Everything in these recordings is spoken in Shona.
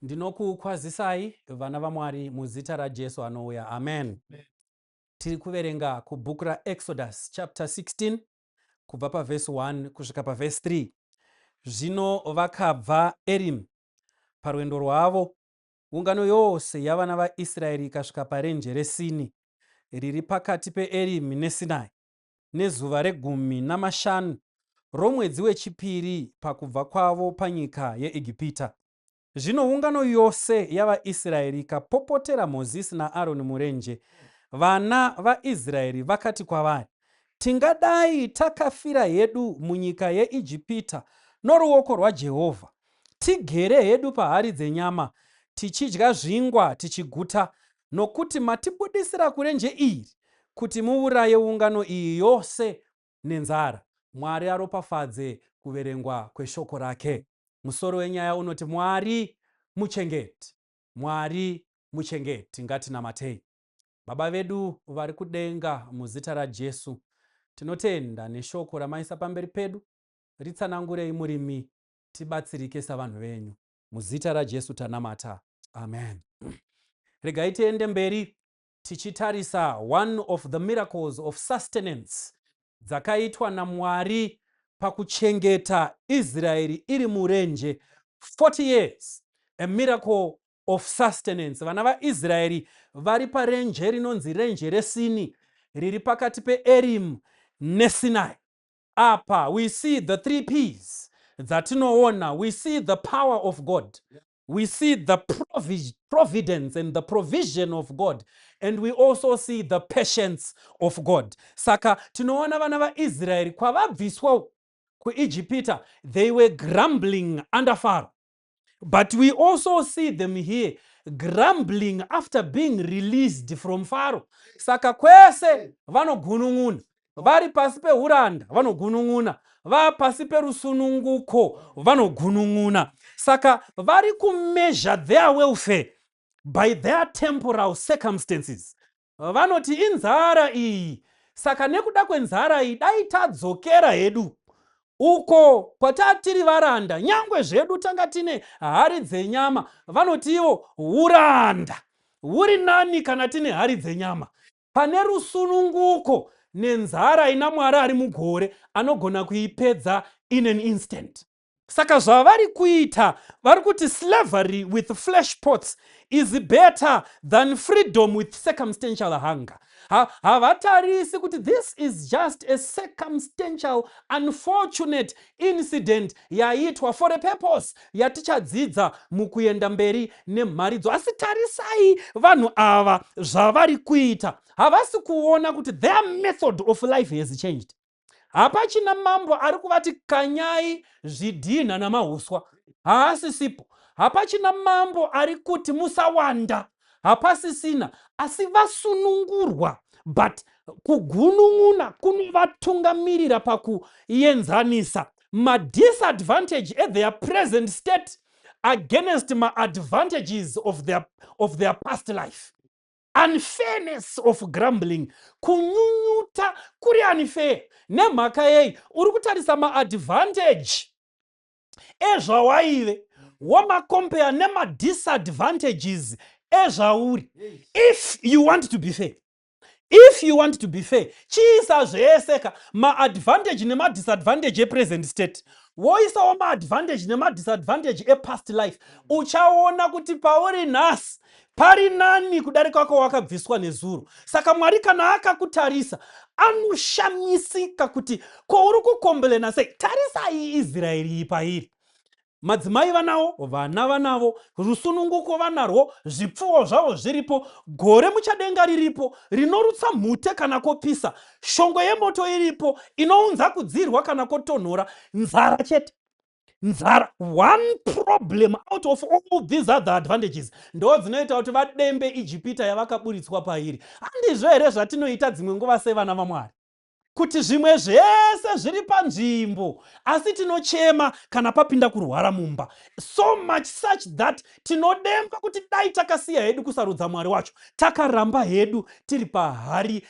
Ndinokukwazisai vana vaMwari muzita raJesu anouya. Amen. Tiri kuverenga kubhuku raExodus chapter 16 kubva pavhesi 1 kusvika pavhesi 3. Zvino vakabva Erimi parwendo rwavo, ungano yose yavana vaIsraeri ikasvika parenje reSini, riri pakati peErimi neSinai, nezuva regumi namashanu romwedzi wechipiri pakubva kwavo panyika yeEgipita. Zvino ungano yose yavaIsraeri ikapopotera Mozisi naAroni murenje. Vana vaIsraeri vakati kwavari, Tingadai takafira hedu munyika yeIjipita noruoko rwaJehovha, tigere hedu pahari dzenyama, tichidya zvingwa tichiguta, nokuti matibudisira kurenje iri kuti muuraye ungano iyi yose nenzara. Mwari aropafadze kuverengwa kweshoko rake. Musoro wenyaya unoti Mwari muchengeti. Mwari muchengeti. Ngatinamatei. Baba vedu vari kudenga muzita raJesu, tinotenda neshoko ramaisa pamberi pedu. Ritsanangurei murimi tibatsirike savanhu venyu. Muzita raJesu tanamata. Amen. Regai tiende mberi tichitarisa one of the miracles of sustenance dzakaitwa naMwari pakuchengeta Israeri iri murenje 40 years, a miracle of sustenance. Vana vaIsraeri vari parenje rinonzi renje reSini riri pakati peErim neSinai. Apa we see the three P's dzatinoona. We see the power of God, we see the providence and the provision of God, and we also see the patience of God. Saka tinoona vana vaIsraeri kwavabviswa kuIjipita, they were grumbling under Pharaoh, but we also see them here grumbling after being released from Pharaoh. Saka kwese vanogunun'una. Vari pasi peuranda vanogunun'una, vapasi perusununguko vanogunun'una. Saka vari kumeasure their welfare by their temporal circumstances. Vanoti inzara iyi, saka nekuda kwenzara iyi dai tadzokera hedu uko kwatatiri varanda, nyangwe zvedu tanga tine hari dzenyama. Vanoti ivo uranda huri nani kana tine hari dzenyama pane rusununguko nenzara ina Mwari ari mugore anogona kuipedza in an instant. Saka zvavari kuita, vari kuti slavery with flesh pots is better than freedom with circumstantial hunger. Havatarisi kuti this is just a circumstantial unfortunate incident yaitwa for a purpose yatichadzidza mukuenda mberi nemharidzo. Asi tarisai vanhu ava zvavari kuita. Havasi kuona kuti their method of life has changed. Hapachina mambo ari kuvati kanyai zvidhinha namahuswa, haasisipo. Hapachina mambo ari kuti musawanda, hapasisina. Asi vasunungurwa, but kugunun'una kunovatungamirira pakuenzanisa madisadvantage etheir present state against maadvantages of their past life. Unfairness of grumbling, kunyunyuta kuri unfair. Nemhaka yei? Uri kutarisa maadvantage ezvawaive, womacompare nemadisadvantages ezvauri. If you want to be fair, if you want to be fair, chiisa zvese ka, maadvantage nemadisadvantage epresent state, woisawo maadvantage nemadisadvantage epast life, uchaona kuti pauri nhasi pari nani kudarika kwawakabviswa nezuro. Saka Mwari kana akakutarisa anoshamisika kuti ko uri kucomplaina sei? Tarisai Israeri iyi pairi. Madzimai vanavo, vana vanavo, rusununguko vanarwo, zvipfuwo zvavo zviripo, gore muchadenga riripo rinorutsa mhute kana kopisa, shongwe yemoto iripo inounza kudzirwa kana kotonhora. Nzara chete, nzara, one problem out of all these other advantages, ndo dzinoita kuti vadembe Ijipita yavakaburitswa pairi. Handizvo here zvatinoita dzimwe nguva sevana vaMwari? Kuti zvimwe zvese zviri panzvimbo, asi tinochema kana papinda kurwara mumba, so much such that tinodemba kuti dai takasiya hedu kusarudza Mwari wacho, takaramba hedu tiri pahari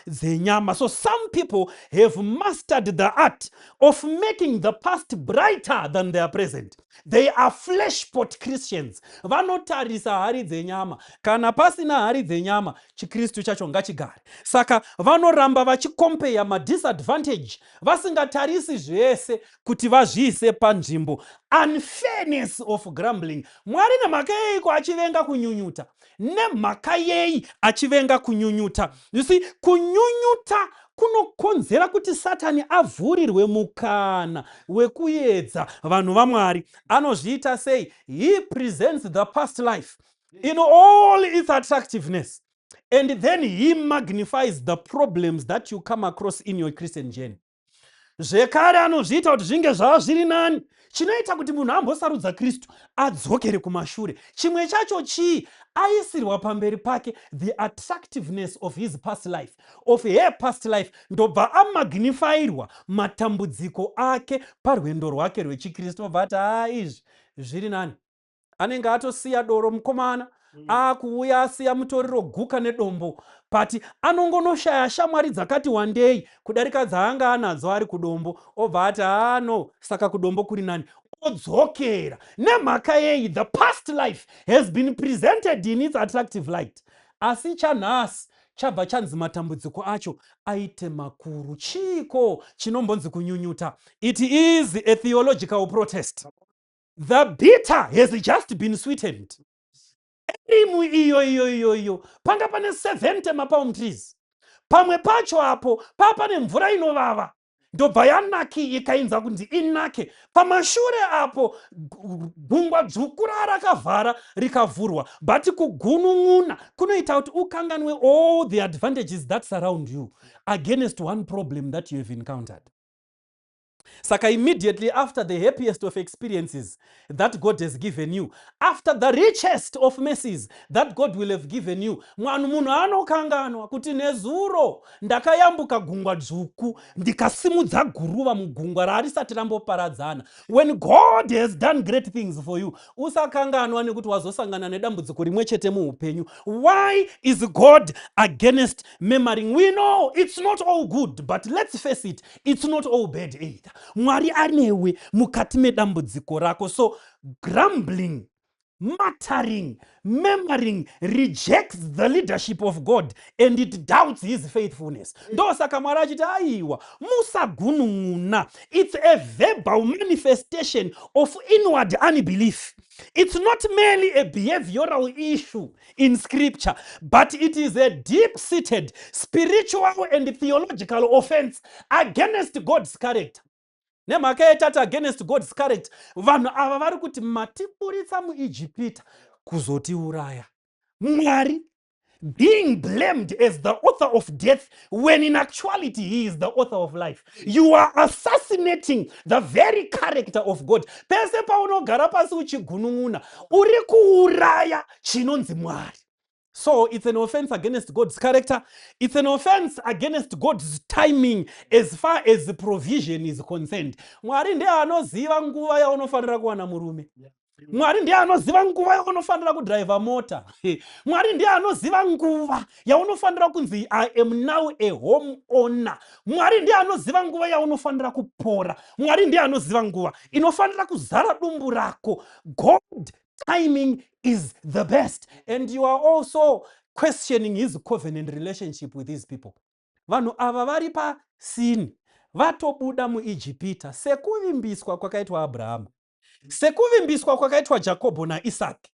dzenyama. So some people have mastered the art of making the past brighter than their present. They are fleshpot Christians. Vanotarisa hari dzenyama. Kana pasina hari dzenyama, chiKristu chacho ngachigare. Saka vanoramba vachicompare madisadvantage, vasingatarisi zvese kuti vazviise panzvimbo. Unfairness of grumbling. Mwari nemhaka yeiko achivenga kunyunyuta? Nemhaka yei achivenga kunyunyuta? You see, kunyunyuta kunokonzera kuti Satani avhurirwe mukana wekuedza vanhu vaMwari. Anozviita sei? He presents the past life in all its attractiveness, and then he magnifies the problems that you come across in your Christian journey. Zvekare anozviita kuti zvinge zvava zviri nani. Chinoita kuti munhu ambosarudza Kristu adzokere kumashure, chimwe chacho chii? Aisirwa pamberi pake the attractiveness of his past life, of her past life, ndobva amagnifyirwa matambudziko ake parwendo rwake rwechiKristu. Obva ati, "Haa, izvi zviri nani." Anenge atosiya doro mukomana, akuuya asiya mutoriro, guka nedombo, but anongonoshaya shamwari dzakati wandei kudarika dzaanga anadzo ari kudombo. Obva ati, "Haa, no, saka kudombo kuri nani." Odzokera. Nemhaka yei? The past life has been presented in its attractive light, asi chanhasi chabva chanzi matambudziko acho aite makuru. Chiiko chinombonzi kunyunyuta? It is a theological protest. The bitter has just been sweetened. Erimu iyo iyo iyo iyo panga pane 70 mapalm trees. Pamwe pacho apo paa pane mvura inovava, ndobva yanaki, ikainza kunzi inake. Pamashure apo gungwa dzvuku raa rakavhara, rikavhurwa. But kugunun'una kunoita kuti ukanganwe all the advantages that surround you against one problem that you have encountered. Saka immediately after the happiest of experiences that God has given you, after the richest of mercies that God will have given you, mwanhu munhu anokanganwa kuti nezuro ndakayambuka gungwa dzvuku, ndikasimudza guruva mugungwa raarisati ramboparadzana. When God has done great things for you, usakanganwa nekuti wazosangana nedambudziko rimwe chete muupenyu. Why is God against murmuring? We know it's not all good, but let's face it, it's not all bad either. Mwari anewe mukati medambudziko rako. So grumbling, muttering, murmuring rejects the leadership of God and it doubts his faithfulness. Ndosaka Mwari achiti, "Aiwa, musagunun'una." It's a verbal manifestation of inward unbelief. It's not merely a behavioral issue in scripture, but it is a deep seated spiritual and theological offense against God's character. Nemhaka yetati against God's character, vanhu ava vari kuti, "Matiburitsa muIjipita kuzotiuraya." Mwari being blamed as the author of death when in actuality he is the author of life. You are assassinating the very character of God. Pese paunogara pasi uchigunun'una, uri kuuraya chinonzi Mwari. So it's an offense against God's character. It's an offense against God's timing as far as the provision is concerned. Mwari ndiye anoziva nguva yaunofanira kuwana murume. Mwari ndiye anoziva nguva yaunofanira kudhiraivha mota. Mwari ndiye anoziva nguva yaunofanira kunzi, "I am now a home owner." Mwari ndiye anoziva nguva yaunofanira kupora. Mwari ndiye anoziva nguva inofanira kuzara dumbu rako. God timing is the best. And you are also questioning his covenant relationship with his people. Vanhu ava vari pasini, vatobuda muIjipita sekuvimbiswa kwakaitwa Abrahama, sekuvimbiswa kwakaitwa Jakobho naIsaki.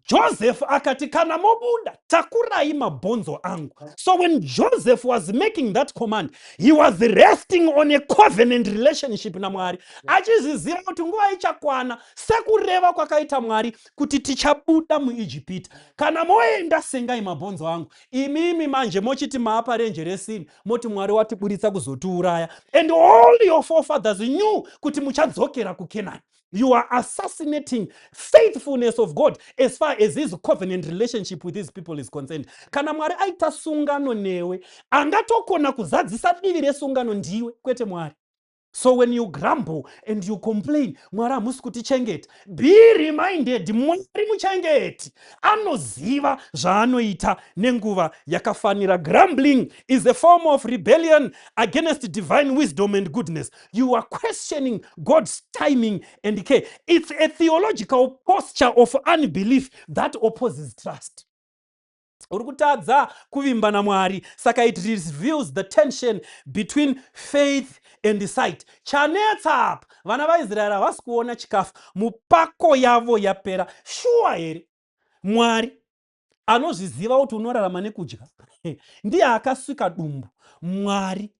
Joseph akati, "Kana mobuda, takurai mabhonzo angu." So when Joseph was making that command, he was resting on a covenant relationship naMwari, achizviziva kuti nguva ichakwana, sekureva kwakaita Mwari kuti tichabuda muIjipita. Kana moenda, sengai mabhonzo angu. Imimi manje mochiti maapa renje reSini, moti Mwari watiburitsa kuzotiuraya, and all your forefathers knew kuti muchadzokera kuKenani. You are assassinating faithfulness of God as far as his covenant relationship with his people is concerned. Kana Mwari aita sungano newe, angatokona kuzadzisa divi resungano ndiwe, kwete Mwari. So when you grumble and you complain, "Mwari hamusi kutichengeta," be reminded, Mwari muchengeti, anoziva zvaanoita nenguva yakafanira. Grumbling is a form of rebellion against divine wisdom and goodness. You are questioning God's timing and care. It's a theological posture of unbelief that opposes trust. Uri kutadza kuvimba naMwari. Saka it reveals the tension between faith and sight. Chanetsa apa, vana vaIsraeri havasi kuona chikafu, mupako yavo yapera. Shuwa here? Mwari anozviziva kuti unorarama nekudya, ndiye akasvika dumbu. Mwari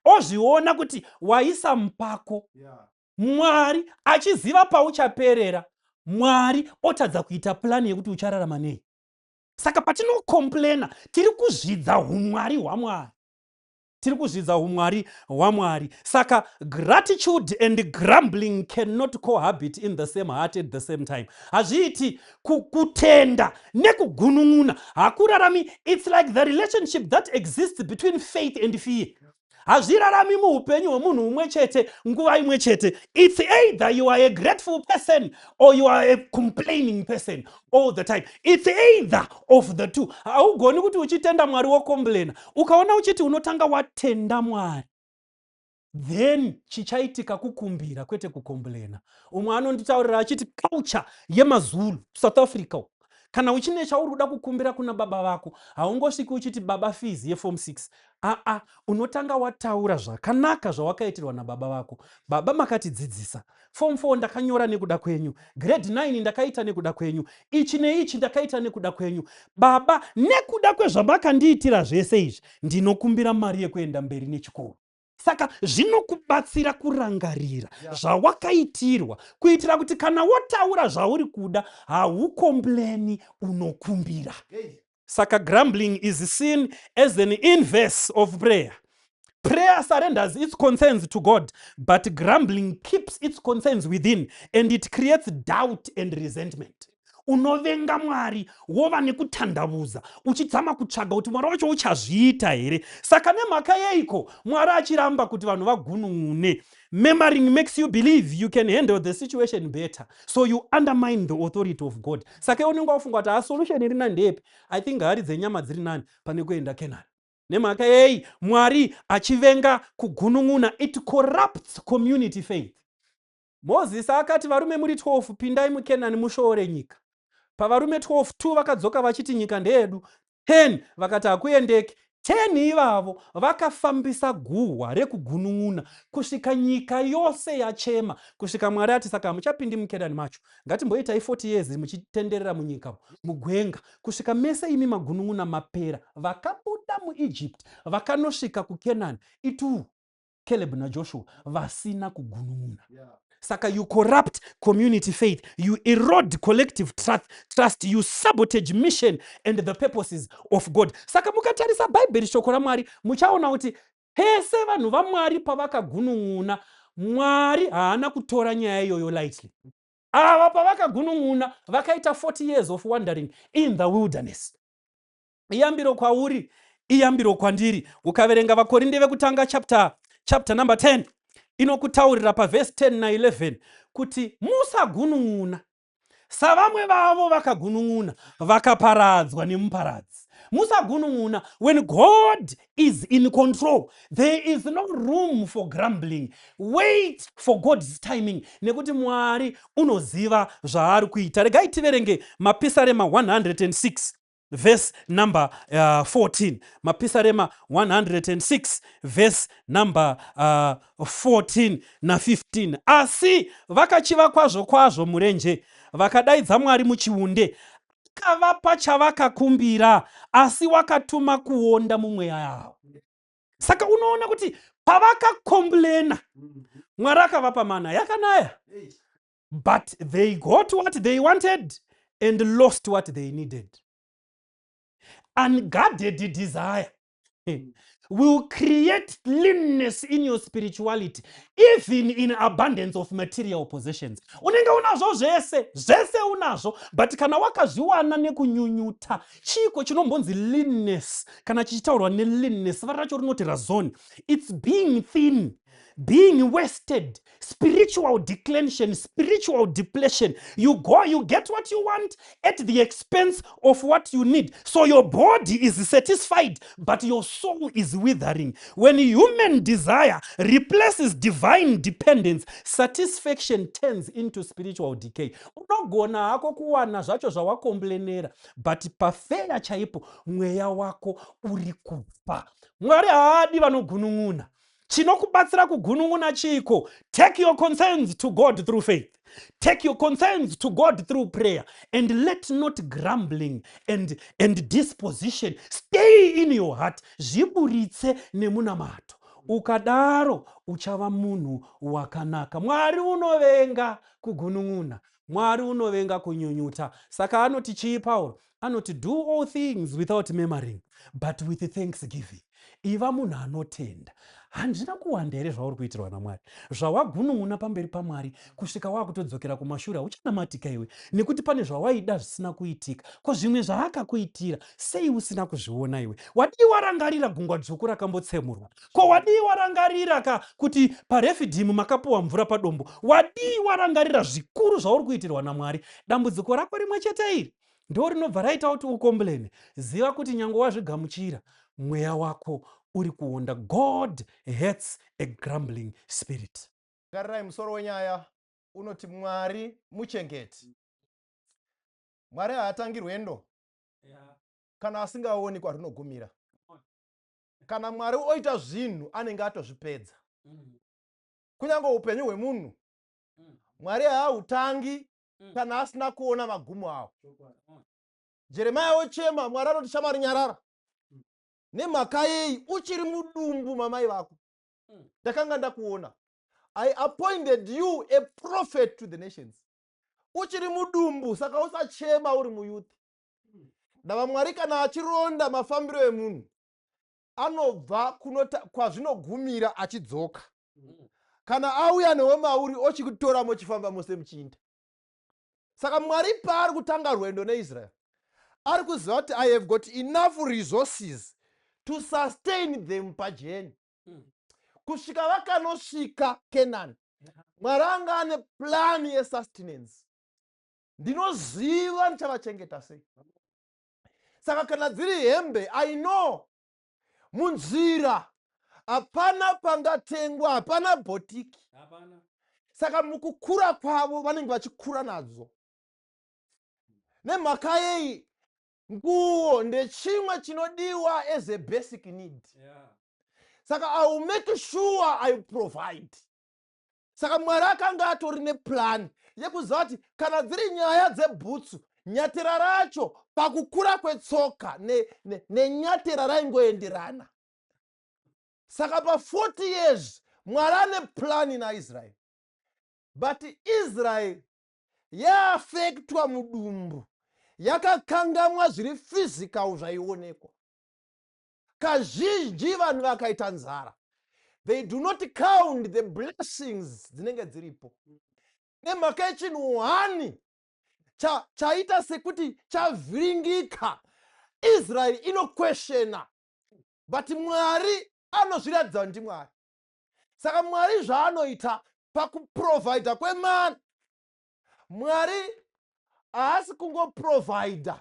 ozviona kuti waisa mupako. Mwari achiziva pauchaperera, Mwari otadza kuita plan yekuti uchararama nei? Saka patinocomplaina, tiri kuzvidza umwari hwaMwari, tiri kuzvidza umwari hwaMwari. Saka gratitude and grumbling cannot cohabit in the same heart at the same time. Hazviiti. Kutenda nekugunun'una hakurarami. It's like the relationship that exists between faith and fear. Hazvirarami muupenyu hwemunhu umwe chete nguva imwe chete. It's either you are a grateful person or you are a complaining person all the time. It's either of the two. Haugoni kuti uchitenda Mwari wocomplaina. Ukaona uchiti unotanga watenda Mwari, then chichaitika kukumbira, kwete kucomplaina. Umwe anonditaurira achiti culture yemaZulu, South Africa, kana uchine chauri kuda kukumbira kuna baba vako, haungosviki uchiti, "Baba, fees yeform 6." Aa, unotanga wataura zvakanaka zvawakaitirwa nababa vako. "Baba, makatidzidzisa. Form 4 ndakanyora nekuda kwenyu. Grade 9 ndakaita nekuda kwenyu. Ichi neichi ndakaita nekuda kwenyu. Baba, nekuda kwezvamakandiitira zvese izvi, ndinokumbira mari yekuenda mberi nechikoro." Saka zvinokubatsira kurangarira zvawakaitirwa, kuitira kuti kana wotaura zvauri kuda, haucomplaini, unokumbira. Saka grumbling is seen as an inverse of prayer. Prayer surrenders its concerns to God, but grumbling keeps its concerns within and it creates doubt and resentment. Unovenga Mwari, wova nekutandabuza, uchizama kutsvaga kuti Mwari wacho uchazviita here. Saka nemhaka yeiko Mwari achiramba kuti vanhu vagunun'une? Murmuring makes you believe you can handle the situation better, so you undermine the authority of God. Saka iwe unenge wafunga kuti, "Ha, solution iri nani ndeyepi? I think hari dzenyama dziri nani pane kuenda Kenani." Nemhaka yei Mwari achivenga kugunun'una? It corrupts community faith. Mozisi akati, "Varume muri 12, pindai muKenani mushoore nyika." Pavarume 12, 2 vakadzoka vachiti nyika ndeyedu, 10 vakati hakuendeki. 10 ivavo vakafambisa guhwa rekugunun'una kusvika nyika yose yachema, kusvika Mwari ati, "Saka hamuchapindi muKenani macho. Ngatimboitai 40 years muchitenderera munyika mugwenga, kusvika mese imi magunun'una mapera." Vakabuda muEgypt vakanosvika kuKenani itu Caleb naJoshua vasina kugunun'una. Saka you corrupt community faith, you erode collective trust, you sabotage mission and the purposes of God. Saka mukatarisa Bhaibheri, shoko raMwari, muchaona kuti pese vanhu vaMwari pavakagunun'una, Mwari haana kutora nyaya iyoyo lightly. Ava pavakagunun'una, vakaita 40 years of wandering in the wilderness. Iyambiro kwauri, iyambiro kwandiri. Ukaverenga Vakorinde vekutanga chapter number 10, inokutaurira pavhesi 10 na11 kuti musagunun'una savamwe vavo vakagunun'una, vakaparadzwa nemuparadzi. Musagunun'una. When God is in control, there is no room for grumbling. Wait for God's timing, nekuti Mwari unoziva zvaari kuita. Regai tiverenge Mapisarema 106 verse number 14. Mapisarema 106 verse number 14 na15. "Asi vakachiva kwazvo kwazvo murenje, vakadaidza Mwari muchiunde. Akavapa chavakakumbira, asi wakatuma kuonda mumweya yavo." Saka unoona kuti pavakacomplaina, Mwari akavapa mana yakanaya, but they got what they wanted and lost what they needed. Unguarded desire. will create leanness in your spirituality, even in abundance of material possessions. Unenge unazvo zvese, zvese unazvo, but kana wakazviwana nekunyunyuta, chiiko chinombonzi leanness? Kana chichitaurwa neleanness, vara racho rinoti razon. It's being thin, being wasted, spiritual declension, spiritual depletion. You go, you get what you want at the expense of what you need. So your body is satisfied, but your soul is withering. When human desire replaces divine dependence, satisfaction turns into spiritual decay. Unogona hako kuwana zvacho zvawakomblenera, but pafeya chaipo mweya wako uri kufa. Mwari haadi vanogunun'una. Chinokubatsira kugunun'una chiiko? Take your concerns to God through faith. Take your concerns to God through prayer, and let not grumbling and disposition stay in your heart. Zviburitse nemunamato. Ukadaro uchava munhu wakanaka. Mwari unovenga kugunun'una, Mwari unovenga kunyunyuta. Saka anoti chii Pauro? Anoti, "Do all things without murmuring, but with thanksgiving." Iva munhu anotenda. Handina kuwanda here zvauri kuitirwa naMwari, zvawagunun'una pamberi paMwari kusvika wakutodzokera kumashure? Hauchanamatika iwe nekuti pane zvawaida zvisina kuitika. Ko zvimwe zvaakakuitira, sei usina kuzviona iwe? Wadii warangarira Gungwa Dzvuku rakambotsemurwa? Ko wadii warangarira ka kuti paRefidhimu makapuwa mvura padombo? Wadii warangarira zvikuru zvauri kuitirwa naMwari? Dambudziko rako rimwe chete iri ndo rinobva raita kuti ukomblene. Ziva kuti nyange wazvigamuchira, mweya wako uri kuonda. God hates a grumbling spirit. Garirai, musoro wenyaya unoti Mwari muchengeti. Mwari haatangi rwendo kana asingaoni kwarunogumira. Kana Mwari oita zvinhu, anenge atozvipedza. Kunyange upenyu hwemunhu, Mwari haahutangi kana asina kuona magumo awo. Jeremaya ochema, Mwari anoti, "Shamwari, nyarara. Nemhaka yei? Uchiri mudumbu mamai vako ndakanga ndakuona. I appointed you a prophet to the nations." Uchiri mudumbu, saka usachema uri muyouth. Ndava Mwari kana achironda mafambiro emunhu, anobva kwazvinogumira achidzoka. Kana auya newe mauri, ochikutora, muchifamba mose muchiinda. Saka Mwari paari kutanga rwendo neIsrael, ari kuziva kuti I have got enough resources to sustain them pajourney kusvika vakanosvika Kenani. Mwari anga ane plan yesustenance. Ndinoziva ndichavachengeta sei. Saka kana dziri hembe, I know munzira hapana pangatengwa, hapana boutique. Saka mukukura kwavo vanenge vachikura nadzo. Nemhaka yei? Nguo ndechimwe chinodiwa as a basic need. Saka I will make sure I provide. Saka Mwari akanga atori neplan yekuziva kuti kana dziri nyaya dzebhutsu, nyatera racho pakukura kwetsoka nenyatera raingoenderana. Saka pa40 years Mwari ane plani naIsrael, but Israel yaaffectwa mudumbu, yakakangamwa zviri physical zvaionekwa. Kazhinji vanhu vakaita nzara, they do not count the blessings dzinenge dziripo, nemhaka yechinhu hwani chaita sekuti chavhiringika. Israel inoquestiona, but Mwari anozviratidza kuti ndiMwari. Saka Mwari zvaanoita pakuprovida kwemana, Mwari haasi kungoprovida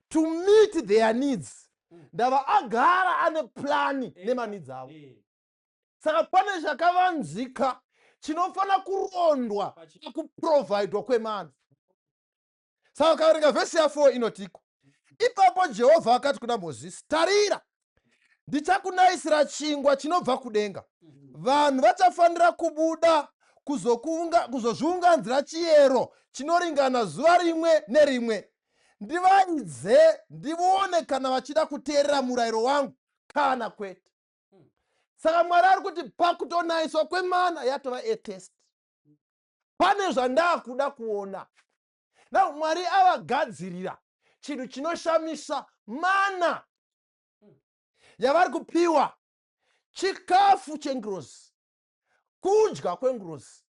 to meet their needs. Ndava agara ane plani nemaneeds avo. Saka pane chakavanzika chinofanira kurondwa pakuprovidwa kwemana. Saka ukaverenga vhesi ya4, inotiko, "Ipapo Jehovha akati kuna Mozisi, 'Tarira, ndichakunayisira chingwa chinobva kudenga. Vanhu vachafanira kubuda kuzozviunganzira chiyero chinoringana zuva rimwe nerimwe. Ndivaidze ndione kana vachida kuteerera murayiro wangu kana kwete.'" Saka Mwari ari kuti pakutonayiswa kwemana yatova etest, pane zvandaakuda kuona. Now Mwari avagadzirira chinhu chinoshamisa. Mana yavari kupiwa Chikafu chengirozi, kudya kwengirozi.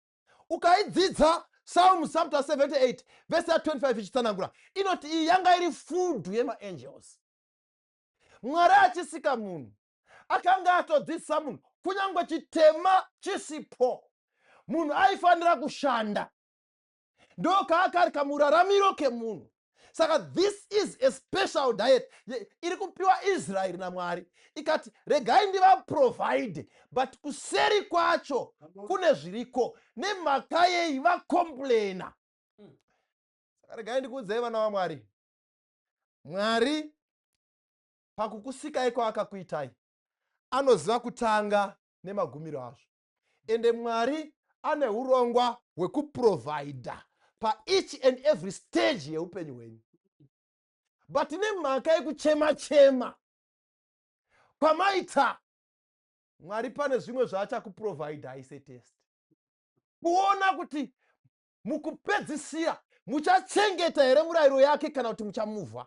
Ukaidzidza Psalm chapter 78 vhesi ya25 ichitsanangura, inoti iyi yanga iri food yemaangels. Mwari achisika munhu, akanga atodzidzisa munhu, kunyange chitema chisipo, munhu aifanira kushanda. Ndokaakari kamuraramiro kemunhu. Saka this is a special diet iri kupiwa Israeri naMwari. Ikati, "Regai ndivaprovide," but kuseri kwacho kune zviriko. Nemhaka yei vacomplaina? Saka regai ndikuudzei, vana vaMwari, Mwari pakukusikai kwaakakuitai anoziva kutanga nemagumiro azvo. Ende Mwari ane urongwa hwekuprovhaidha paeach and every stage yeupenyu hwenyu, but nemhaka yekuchema chema kwamaita, Mwari pane zvimwe zvaachakuprovhaidhai setest, kuona kuti mukupedzisira muchachengeta here murayiro yake kana kuti muchamuvha.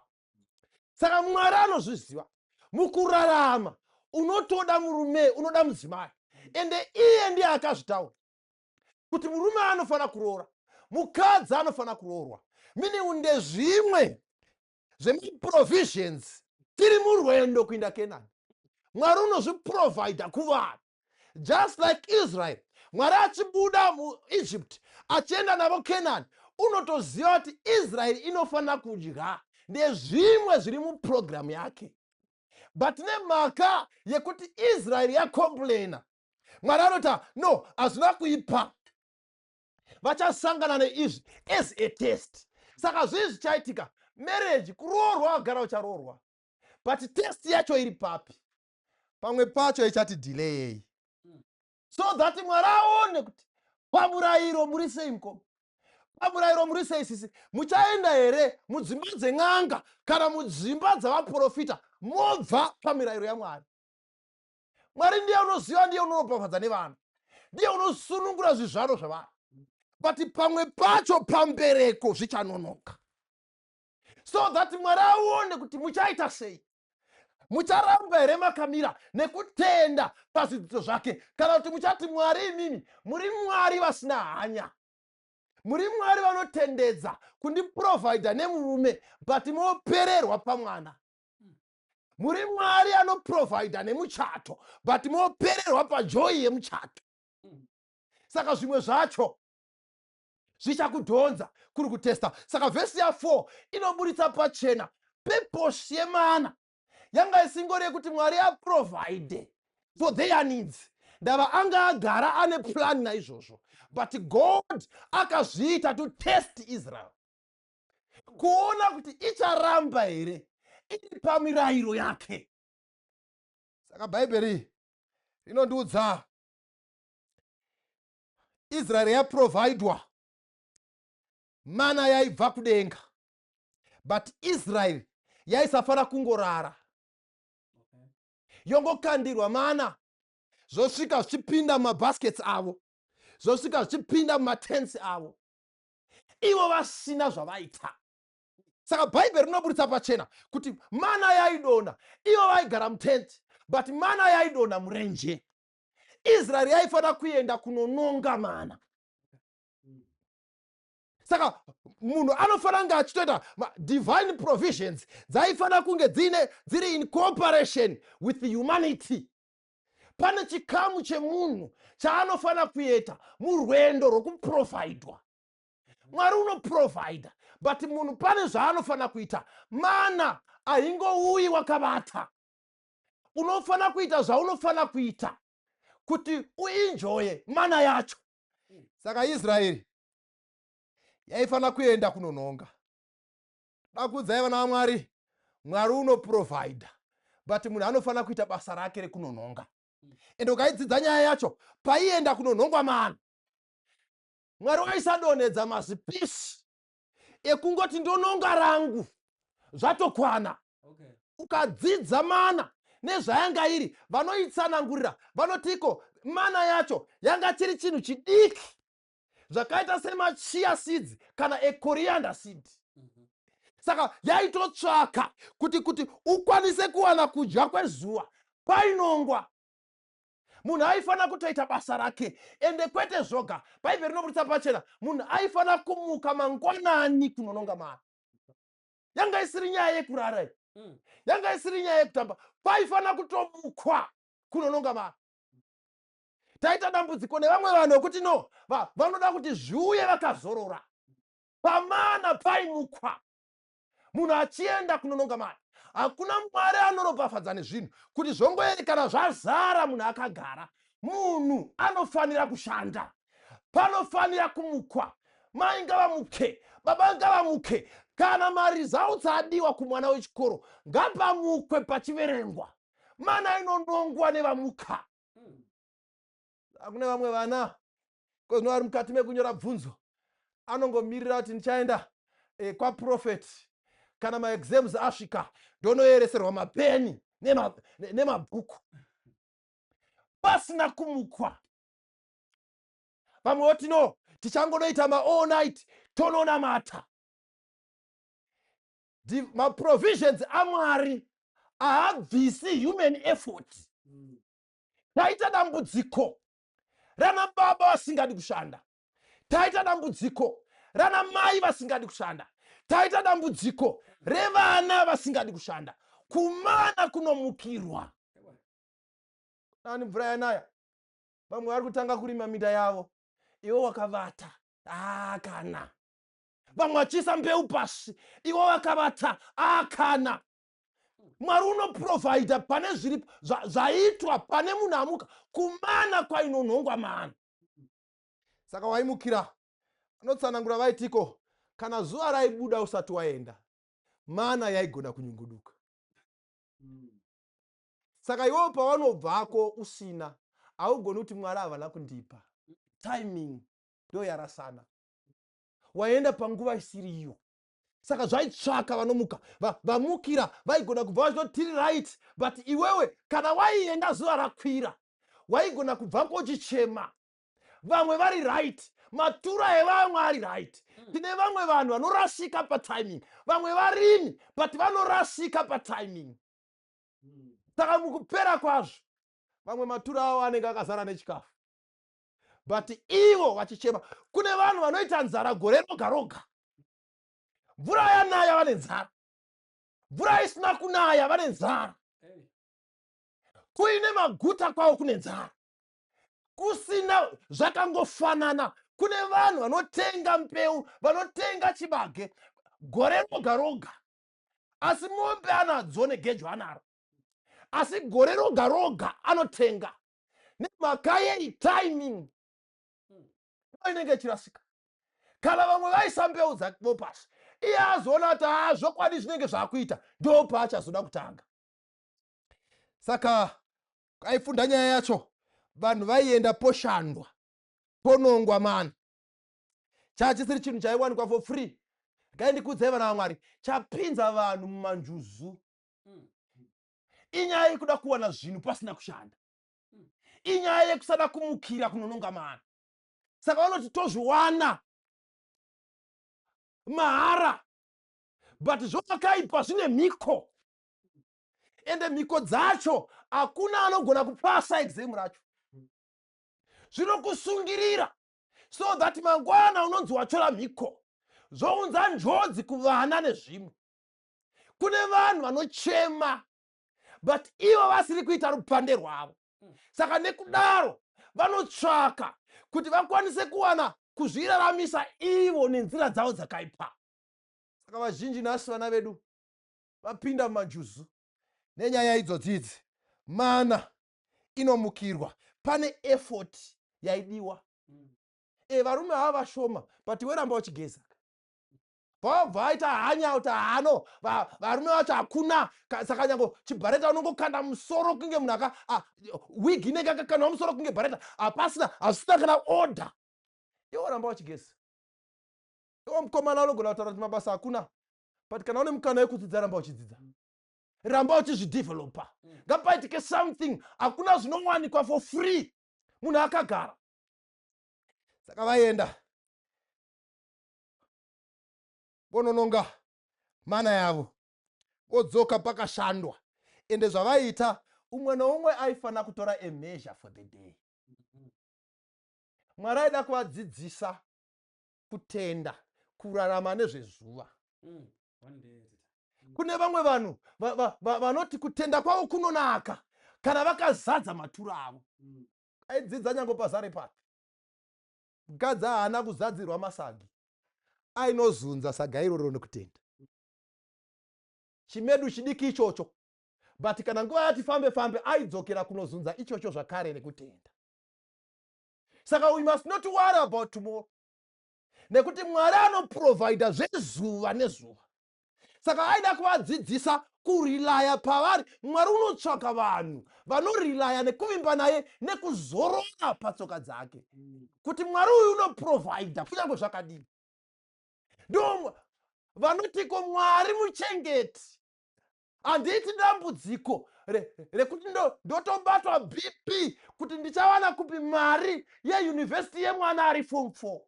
Saka Mwari anozviziva, mukurarama unotoda murume, unoda mudzimai. Ende iye ndiye akazvitaura kuti murume anofanira kuroora, mukadzi anofanira kuroorwa, meaning ndezvimwe zvemaprovisions tiri murwendo kuinda Kenani. Mwari unozviprovhaidha kuvanhu, just like Israel. Mwari achibuda muEgypt achienda navo Kenani, unotoziva kuti Israel inofanira kudya. Ndezvimwe zviri mupurogiramu yake, but nemhaka yekuti Israel yacomplaina, Mwari anoti, "No, hazvina kuipa, vachasangana neizvi as a test." Saka zvii zvichaitika? Marriage, kuroorwa, wagara ucharoorwa, but test yacho iri papi? Pamwe pacho ichati delayei so that Mwari aone kuti pamurayiro muri sei, mukoma, pamurayiro muri sei, sisi. Muchaenda here mudzimba dzen'anga kana mudzimba dzavaprofita, mobva pamirayiro yaMwari? Mwari ndiye unoziva, ndiye unoropafadza nevana, ndiye unosunungura zvizvaro zvavanhu, but pamwe pacho pambereko zvichanonoka so that Mwari aone kuti muchaita sei. Mucharamba here makamira nekutenda pazvidzidzo zvake, kana kuti muchati, "Mwari, imimi muri Mwari vasina hanya, muri Mwari vanotendedza kundiprovhaidha nemurume, but mopererwa pamwana. Muri Mwari anoprovhaidha nemuchato, but mopererwa pajoy yemuchato"? Saka zvimwe zvacho zvichakudhonza kuri kutesta. Saka vhesi ya4 inoburitsa pachena purpose yemana. Yanga isingori yekuti Mwari aprovide for their needs. Ndava anga agara ane plan naizvozvo, but God akazviita to test Israel, kuona kuti icharamba here iri pamirayiro yake. Saka Bhaibheri rinondiudza, Israeri yaprovhaidwa mana yaibva kudenga, but Israeri yaisafanira kungorara yongokandirwa mana, zvosvika zvichipinda mumabaskets avo, zvosvika zvichipinda mumatents avo, ivo vasina zvavaita. Saka Bhaibheri rinoburitsa pachena kuti mana yaidonha, ivo vaigara mutenti, but mana yaidonha murenje. Israeri yaifanira kuenda kunononga mana. Saka munhu anofanira kunge achitoita divine provisions dzaifanira kunge dziine dziri in cooperation with humanity. Pane chikamu chemunhu chaanofanira kuita murwendo rwokuprovhaidwa. Mwari unoprovhaidha, but munhu pane zvaanofanira kuita. Mana haingouyi wakavata. Unofanira kuita zvaunofanira kuita kuti uenjoye mana yacho. Saka Israeri yaifanira kuenda kunononga. Dakuudzai, vana vaMwari, Mwari unoprovhaidha, but munhu anofanira kuita basa rake rekunononga. Ende ukaidzidza nyaya yacho, paienda kunonhongwa mana, Mwari waisadonhedza mazipisi ekungoti ndononga rangu zvatokwana. Ukadzidza mana nezvayanga iri, vanoitsanangurira vanotiko mana yacho yanga chiri chinhu chidiki zvakaita semachia seeds kana ecoriander seed. Saka yaitotsvaka kuti ukwanise kuwana kudya kwezuva painongwa. Munhu aifanira kutoita basa rake, ende kwete zvoga. Bhaibheri rinobudisa pachena, munhu aifanira kumuka mangwanani kunononga mana. Yanga isiri nyaya yekurara iyi, yanga isiri nyaya yekutamba. Paifanira kutomukwa kunononga mana. Taita dambudziko nevamwe vanhu vekuti no, vanoda kuti zviuye vakazorora. Pamana paimukwa munhu achienda kunononga mari. Hakuna Mwari anoropafadza nezvinhu kuti zvongoerekana zvazara munhu akagara. Munhu anofanira kushanda, panofanira kumukwa. Mai ngavamuke, baba ngavamuke. Kana maresults adiwa kumwana wechikoro, ngapamukwe pachiverengwa. Mana inonongwa nevamuka. Kune vamwe vana kozvino vari mukati mekunyora bvunzo, anongomirira kuti ndichaenda kwaprofeti kana maexams asvika, ndonoereserwa mapeni nemabhuku, pasina kumukwa. Vamwe voti no, tichangonoita maall night tononamata. Maprovisions aMwari haabvisi human effort. Taita dambudziko rana baba vasingadi kushanda, taita dambudziko rana mai vasingadi kushanda, taita dambudziko revana vasingadi kushanda. Kumana kunomukirwa nani? Mvura yanaya, vamwe vari kutanga kurima minda yavo, iwe wakavata. Akana vamwe vachiisa mbeu pasi, iwe wakavata. Akana Mwari unoprovhaidha pane zviri zvaitwa, pane munhu amuka kumana kwainonhongwa mana. Saka waimukira, anotsanangura vaitiko, kana zuva raibuda usati waenda, mana yaigona kunyunguduka. Saka iwewo pawanobvako usina, haugoni kuti Mwari havana kundipa. Timing ndo yarasana, waenda panguva isiri iyo. Saka zvaitsvaka vanomuka. Vamukira vaigona kubva vachitoti tiri right, but iwewe kana waienda zuva rakwira, waigona kubvako uchichema, vamwe vari right, matura evamwe ari right. Tine vamwe vanhu vanorasika patiming. Vamwe varimi, but vanorasika patiming. Saka mukupera kwazvo, vamwe matura avo anenge akazara nechikafu, but ivo vachichema. Kune vanhu vanoita nzara gore roga roga. Mvura yanaya, vane nzara. Mvura isina kunaya, vane nzara. Kuine maguta kwavo kune nzara, kusina zvakangofanana. Kune vanhu vanotenga mbeu, vanotenga chibage gore roga roga, asi mombe anadzo negejo anaro, asi gore roga roga anotenga. Nemhaka yei? Timing inenge ichirasika. Kana vamwe vaisa mbeu dzavo pasi, iye azoona kuti haa, zvokwadi zvinenge zvaakuita, ndo paachazoda kutanga. Saka aifunda nyaya yacho, vanhu vaienda poshandwa, ponongwa mana. Chachisiri chinhu chaiwanikwa for free. Gai ndikuudzai, vana vaMwari, chapinza vanhu mumanjuzu inyaya yekuda kuwana zvinhu pasina kushanda, inyaya yekusada kumukira kunononga mana. Saka vanoti tozviwana mahara, but zvakaipa, zvine mhiko, ende mhiko dzacho hakuna anogona kupasa exam racho. Zvinokusungirira so that mangwana unonzi watyora mhiko, zvounza njodzi kuvana nezvimwe. Kune vanhu vanochema, but ivo vasiri kuita rupande rwavo. Saka nekudaro vanotsvaka kuti vakwanise kuwana kuzviraramisa ivo nenzira dzavo dzakaipa. Saka vazhinji nhasi vana vedu vapinda mumanjuzu nenyaya idzodzi idzi. Mana inomukirwa, pane effort yaidiwa. Varume hava vashoma, but weramba uchigeza, vabva vaita hanya kuti hano varume vacho hakuna. Saka nyango chibhareta unongokanda musoro kunge munhu aka wig inenge akakandwa musoro kunge bhareta, hapasina, hazvisina kana order. Iwo ramba uchigeza. Iwo mukomana unogona kutaura kuti mabasa hakuna, but kana une mukana wekudzidza, ramba uchidzidza, ramba uchizvidevelopa. Ngapaitike something. Hakuna zvinowanikwa for free munhu akagara. Saka vaenda vonononga mana yavo, vodzoka pakashandwa. Ende zvavaiita, Umwe noumwe aifanira kutora a measure for the day. Mwari aida kuvadzidzisa kutenda kurarama nezvezuva. Kune vamwe vanhu vanoti kutenda kwavo kunonaka kana vakazadza matura avo. Aidzidza nyange pazare papi. Mukadzi haana kuzadzirwa masagi, ainozunza saga iroro nekutenda. Chimedu chidiki ichocho, but kana nguva yati fambe fambe aidzokera kunozunza ichocho zvakare nekutenda. Saka we must not worry about tomorrow, nekuti Mwari anoprovhaidha zvezuva nezuva. Saka aida kuvadzidzisa kurilaya pavari. Mwari unotsvaka vanhu vanorilaya nekuvimba naye nekuzorora patsoka dzake, kuti Mwari uyu unoprovhaidha kunyange zvakadii. Ndo vanotiko Mwari muchengeti. Handiiti dambudziko rekuti ndotobatwa BP kuti ndichawana kupi mari yeyunivhesiti yemwana ari form 4.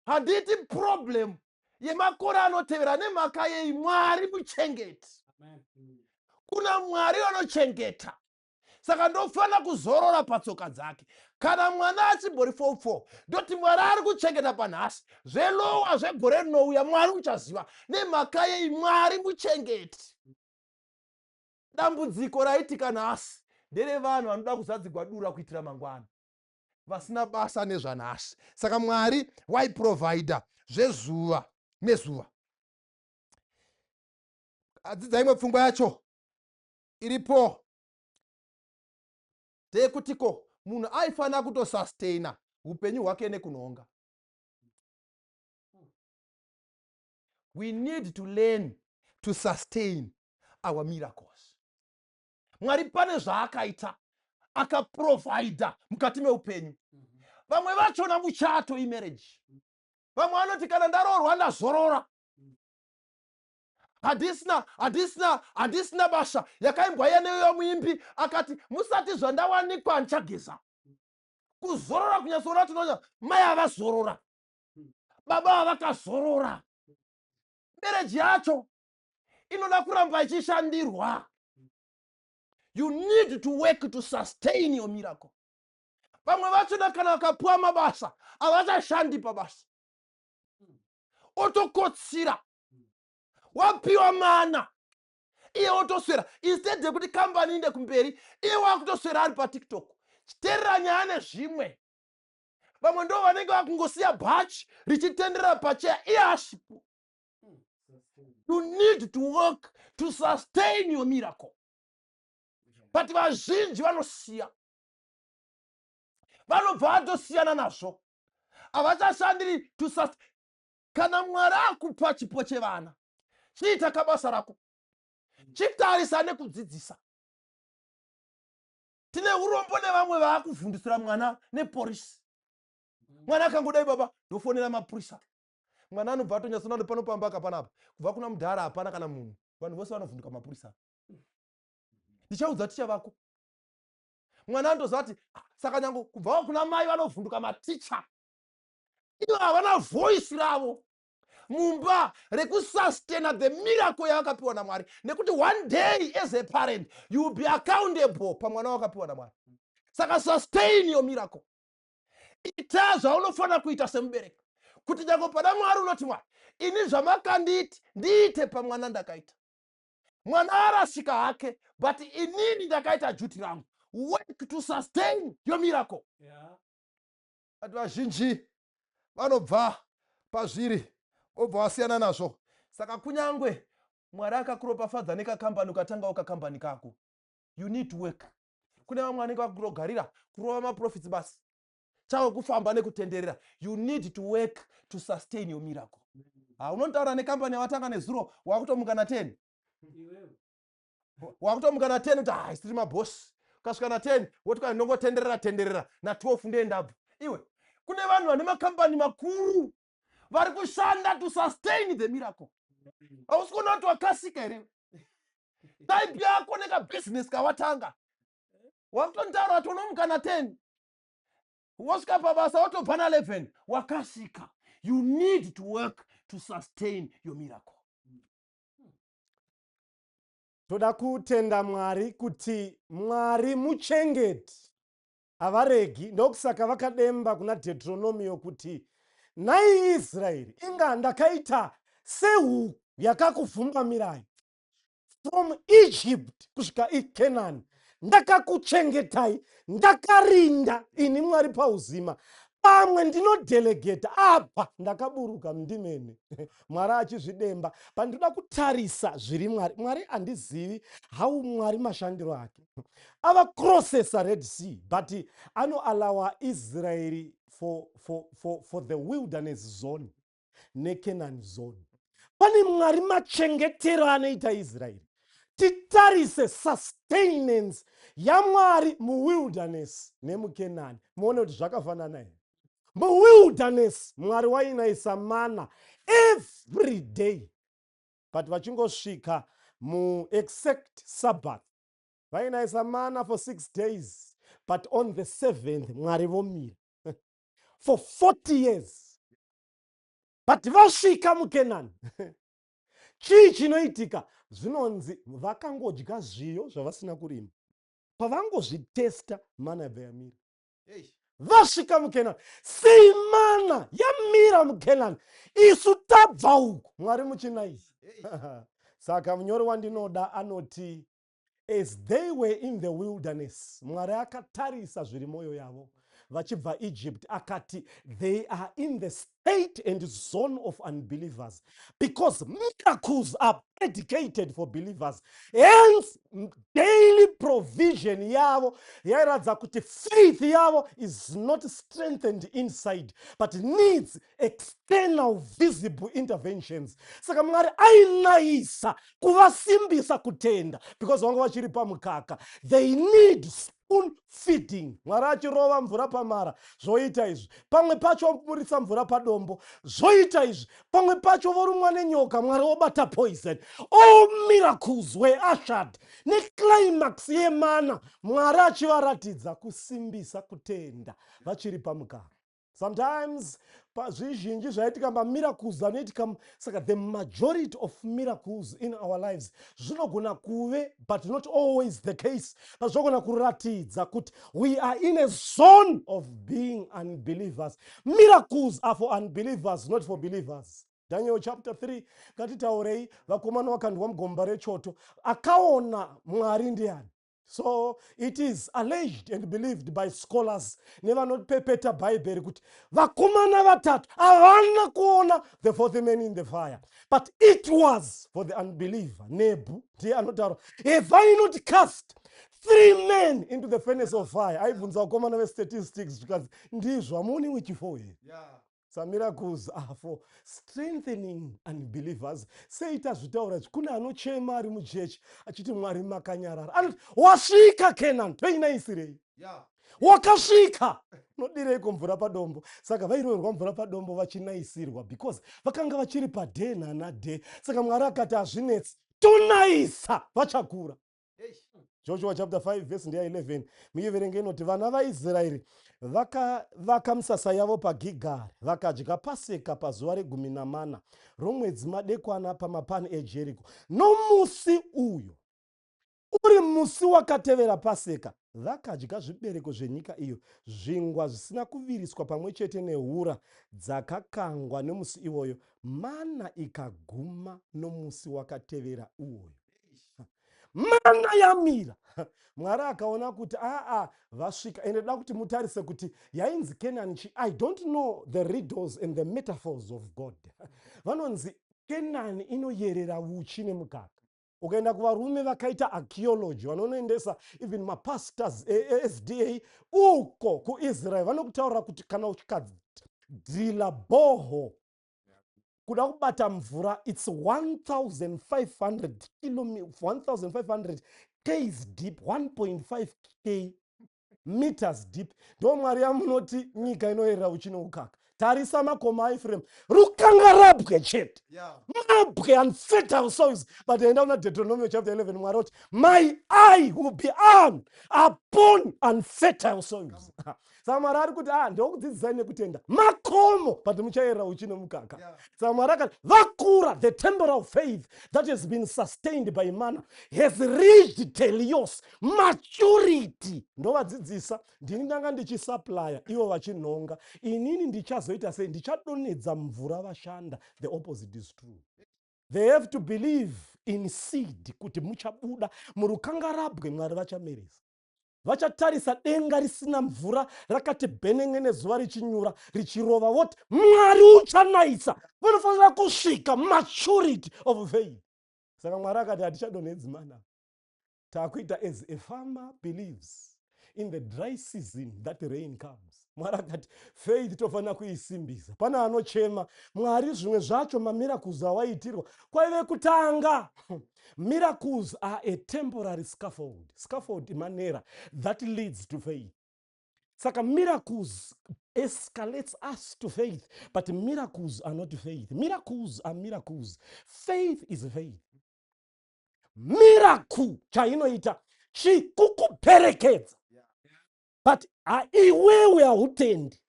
Handiiti problem yemakore anotevera. Nemhaka yei? Mwari muchengeti. Kuna Mwari vanochengeta, saka ndofanira kuzorora patsoka dzake. Kana mwana achimbori form 4, ndoti Mwari ari kuchengeta panhasi. Zvelowa zvegore rinouya Mwari uchaziva. Nemhaka yei? Mwari muchengeti. Dambudziko raitika nhasi nderevanhu vanoda kuzadzigwa dura kuitira mangwana, vasina basa nezvanhasi. Saka Mwari waiprovhaidha zvezuva nezuva. Adzidza imwe pfungwa yacho iripo ndeyekutiko munhu aifanira kutosustaina upenyu hwake nekunhonga. We need to learn to sustain our miracles. Mwari pane zvaakaita, akaprovhaidha mukati meupenyu. Vamwe vachona muchato, imarriage. Vamwe vanoti kana ndaroorwa ndazorora, handisina basa. Yakaimbwa iya neyo muimbi akati, "Musati zvandawanikwa handichageza." Kuzorora kunyatsoona, tinoona mai havazorora, baba havakazorora. Marriage yacho inoda kuramba ichishandirwa. You need to work to sustain your miracle. Vamwe vachona kana vakapiwa mabasa havachashandi pabasa, otokotsira. Wapiwa mana, iye otoswera. Instead yekuti kambani inde kumberi, iye wakutoswera ari paTikTok, chiteerera nyaya nezvimwe. Vamwe ndo vanenge vakungosiya bhachi richitenderera pacheya, iye asipo. You need to work to sustain your miracle, but vazhinji vanosiya, vanobva vatosiyana nazvo, havachashandiri to sustain. Kana Mwari akupa chipo chevana, chiita kabasa rako, chitarisa nekudzidzisa. Tine urombo nevamwe vaakuvhundusira mwana neporisi. Mwana akangodai, "Baba, ndofonera mapurisa." Mwana anobva atonyatsona kuti pano pambaka panapa kubva kuna mudhara hapana kana munhu, vanhu vose vanovhunduka mapurisa. "Ndichaudza ticha vako." Mwana anotoziva kuti, "Ah, saka nyange kubvawo kuna mai vanovhunduka maticha." Ivo havana voice ravo mumba rekusustaina the miracle yavakapiwa naMwari, nekuti one day as a parent you will be accountable pamwana wakapiwa naMwari. Saka sustain your miracle. Ita zvaunofanira kuita semubereki, kuti nyange pana Mwari unoti, "Mwari, ini zvamakanditi ndiite pamwana ndakaita. Mwana arasika hake, but inini ndakaita duty rangu." Work to sustain your miracle. But vazhinji vanobva pazviri, vobva vasiyana nazvo. Saka kunyange Mwari akakuropafadza nekakambani, ukatangawo kakambani kako, you need to work. Kune vamwe vanenge vakutogarira kurova maprofits basi, chavo kufamba nekutenderera. You need to work to sustain your miracle. Ha, unotaura nekambani yawatanga nezuro, wakutomuka na10, wakutomuka na10 kuti, "Ha, isiri mabhosi." Ukasvika na10 woti, "Kwai, ndongotenderera tenderera, na12 ndoendabva." Iwe, kune vanhu vane makambani makuru vari kushanda to sustain the miracle. Hausi kuona kuti wakasika here? Type yako nekabhizinesi kawatanga, wakutonitaura kuti unomuka na10, wosvika pabasa wotobva na11, wakasika. You need to work to sustain your miracle. Toda kutenda Mwari kuti Mwari muchengeti, havaregi. Ndokusaka vakademba kuna Deuteronomio kuti, "Nhai Israeri, inga ndakaita sehuku yakakuvhumbamirai from Egypt kusvika iKenani. Ndakakuchengetai, ndakarinda ini Mwari pauzima. Pamwe ndinodelegate, apa ndakaburuka ndimene." Mwari achizvidemba. Pandinoda kutarisa zviri Mwari, Mwari handizivi how Mwari mashandiro ake. Avacrossesa Red Sea, but anoallowa Israeri for the wilderness zone neCanaan zone. Pane Mwari machengetero anoita Israeri. Titarise sustenance yaMwari muwilderness nemuKenani, muone kuti zvakafanana here. Muwilderness Mwari wainaisa mana every day, but vachingosvika muexcept Sabbath, vainaisa mana for 6 days, but on the seventh Mwari vomira for 40 years. But vasvika muKenani, chii chinoitika? Zvinonzi vakangodya zviyo zvavasina kurima. Pavangozvitesta, mana yabva yamira. Vasvika muKenani, sei mana yamira muKenani, isu tabva uku, Mwari muchinaisa? Saka munyori wandinoda anoti, as they were in the wilderness, Mwari akatarisa zviri mwoyo yavo vachibva Egypt, akati they are in the state and zone of unbelievers, because miracles are predicated for believers. Hence daily provision yavo yairatidza kuti faith yavo is not strengthened inside but needs external visible interventions. Saka Mwari ainayisa kuvasimbisa kutenda because vanga vachiri pamukaka. They need spoon feeding. Mwari achirova mvura pamara, zvoita izvi. Pamwe pacho voburitsa mvura padombo, zvoita izvi. Pamwe pacho vorumwa nenyoka, Mwari wobata poison. All miracles were ushered neclimax yemana, Mwari achivaratidza kusimbisa kutenda vachiri pamukaka. Sometimes zvizhinji zvaitika, mamiracles anoitika. Saka the majority of miracles in our lives zvinogona kuve, but not always the case, but zvinogona kuratidza kuti we are in a zone of being unbelievers. Miracles are for unbelievers, not for believers. Daniel chapter 3, ngatitaurei. Vakomana vakandwa mugomba rechoto, akaona Mwari ndiani? So it is alleged and believed by scholars nevanopepeta Bhaibheri kuti vakomana vatatu havana kuona the fourth man in the fire, but it was for the unbeliever. Nebu ndiye anotaura, "Have I not cast three men into the furnace of fire?" Aibvunza vakomana vestatistics, zvikanzi ndizvo, hamuoni wechi4 here? Some miracles are for strengthening unbelievers. Sei tazvitaura izvi? Kune anochema ari muchechi achiti, "Mwari makanyarara." Anoti wasvika Kenan, toinaisirei? Wakasvika, unodireiko mvura padombo? Saka vairoverwa mvura padombo vachinaisirwa because vakanga vachiri padhe nanadhe. Saka Mwari akati, "Hazvinetsi, tonaisa, vachakura." Joshua chapter 5 vhesi ndeya 11, muiverenge. Inoti vana vaIsraeri vakavaka misasa yavo paGigari, vakadya Paseka pazuva regumi namana romwedzi madekwana pamapani eJeriko. Nomusi uyo uri musi wakatevera Paseka vakadya zvibereko zvenyika iyo, zvingwa zvisina kuviriswa pamwe chete nehura dzakakangwa. Nemusi iwoyo mana ikaguma nomusi wakatevera uwoyo. Mana yamira. Mwari akaona kuti aa, vasvika. Ende da kuti mutarise kuti yainzi Kenani chi. I don't know the riddles and the metaphors of God. Vanonzi Kenani inoyerera uchi nemukaka. Ukaenda kuvarume vakaita archaeology, vanonoendesa even mapastors eSDA uko kuIsrael, vanokutaurira kuti kana ukadrilla borehole kuda kubata mvura, it's 1500 ks deep, 1.5 k meters deep. Ndo Mwari yamunoti nyika inoyerera uchi neukaka. Tarisa makomo aEfrem, rukangarabwe chete, mabwe, unfertile soils. But enda una Deuteronomy chapter 11, Mwari oti, "My eye will be on upon unfertile soils." Saka Mwari ari kuti, ah, ndokudzidzisai nekutenda makomo, but muchayerera uchi nemukaka. Saka Mwari akati vakura. The temporal faith that has been sustained by manna has reached telios maturity. Ndovadzidzisa, ndini ndanga ndichisupplya, ivo vachinhonga. Inini ndichazoita sei? Ndichadonhedza mvura vashanda. The opposite is true. They have to believe in seed kuti muchabuda murukangarabwe. Mwari vachameresa. Vachatarisa denga risina mvura, rakati bhenenge, nezuva richinyura richirova, voti Mwari uchanayisa. Vanofanira kusvika maturity of faith. Saka Mwari akati hatichadonhedzi mana, taakuita as a farmer believes in the dry season that rain comes. Mwari akati faith tofanira kuisimbisa. Pane anochema Mwari, zvimwe zvacho mamiracles awaitirwa kwaive kutanga. Miracles are a temporary scaffold. Scaffold manera that leads to faith. Saka miracles escalates us to faith, but miracles are not faith. Miracles are miracles, faith is faith. Miracle chainoita chikukuperekedza, but iwewe hautendi,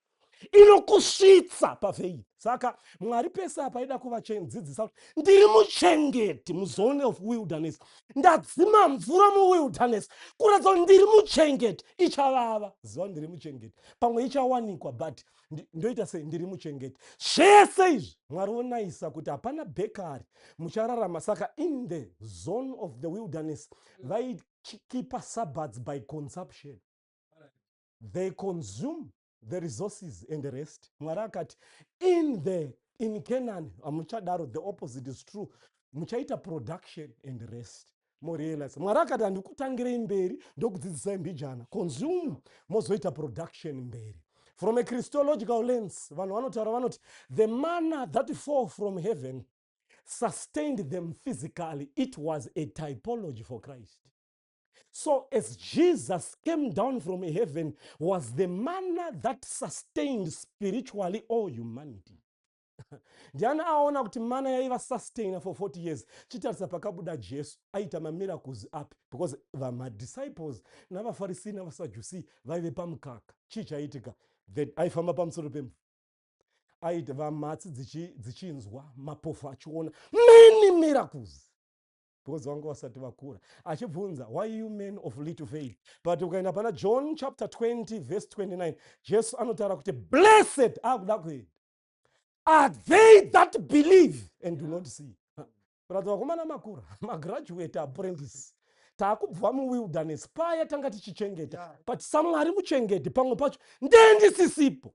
inokusvitsa pafaith. Saka Mwari pese apa aida kuvadzidzisa kuti ndiri muchengeti muzone of wilderness. Ndadzima mvura muwilderness kuratidza kuti ndiri muchengeti. Ichavava ziva ndiri muchengeti, pamwe ichawanikwa, but ndoita sei? Ndiri muchengeti. Zvese izvi Mwari onayisa kuti hapana bakery, muchararama. Saka in the zone of the wilderness vaikeepa Sabbaths by consumption. They consume the resources and the rest. Mwari akati in Canaan hamuchadaro, the opposite is true. Muchaita production and rest. Morealize Mwari akati handikutangirei mberi, ndokudzidzisai mbijana. Consume, mozoita production mberi. From a Christological lens, vanhu vanotaura vanoti the manna that fall from heaven sustained them physically. It was a typology for Christ. So as Jesus came down from heaven, was the manna that sustained spiritually all humanity. Ndiani aona kuti mana yaiva sustainer for 40 years? Chitarisa pakabuda Jesu, aita mamiracles api? Because vamadisciples navaFarisi navaSadhusi vaive pamukaka. Chii chaitika? Aifamba pamusoro pemvura, aita vamatsi dzichinzwa, mapofu achiona, many miracles, because vanga vasati vakura. Achibvunza, "Why you men of little faith?" But ukaenda pana John chapter 20 verse 29, Jesu anotaura kuti blessed, akuda kuenda, are they that believe and do not see. Kuratidza vakomana makura, magraduate apprentice, taakubva muwilderness paya tanga tichichengeta. But saMwari muchengeti, pamwe pacho ndendisisipo,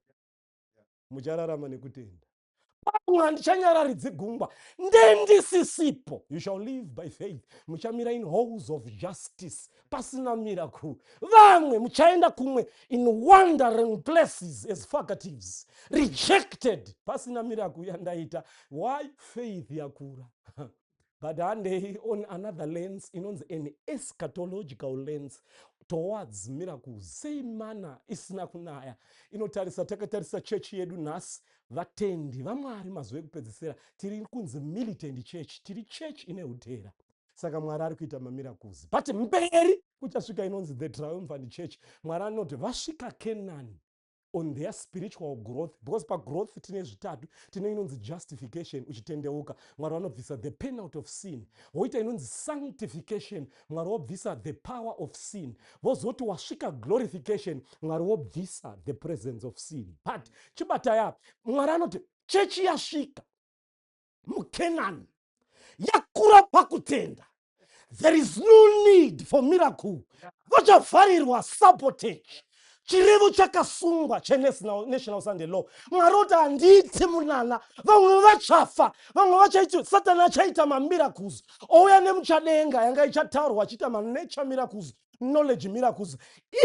muchararama nekutenda. Pamwe handichanyararidzi gungwa, ndendisisipo, you shall live by faith. Muchamira in halls of justice pasina miracle. Vamwe muchaenda kumwe in wandering places as fugitives, rejected, pasina miracle yandaita. Why? Faith yakura. But handei on another lens inonzi an eschatological lens towards miracles. Sei mana isina kunaya? Inotarisa, takatarisa chechi yedu nhasi, vatendi vaMwari mazuva ekupedzisira, tiri kunzi militant church, tiri church ine utera. Saka Mwari ari kuita mamiracles, but mberi kuchasvika inonzi the triumphant church. Mwari anoti vasvika Canaan on their spiritual growth, because pagrowth tine zvitatu. Tine inonzi justification, uchitendeuka Mwari vanobvisa the penalty of sin. Woita inonzi sanctification, Mwari wobvisa the power of sin. Vozoti wasvika glorification, Mwari wobvisa the presence of sin. But chibatai apa, Mwari anoti chechi yasvika muCanaan, yakura pakutenda. There is no need for miracle. Vachavharirwa sabotage, chirevo chakasungwa chenational Sunday law. Mwari oti handiiti munana, vamwe vachafa, vamwe vachaiti Satani achaita mamiracles, ouya nemuchadenga yanga ichataurwa, achiita manature miracles, knowledge miracles.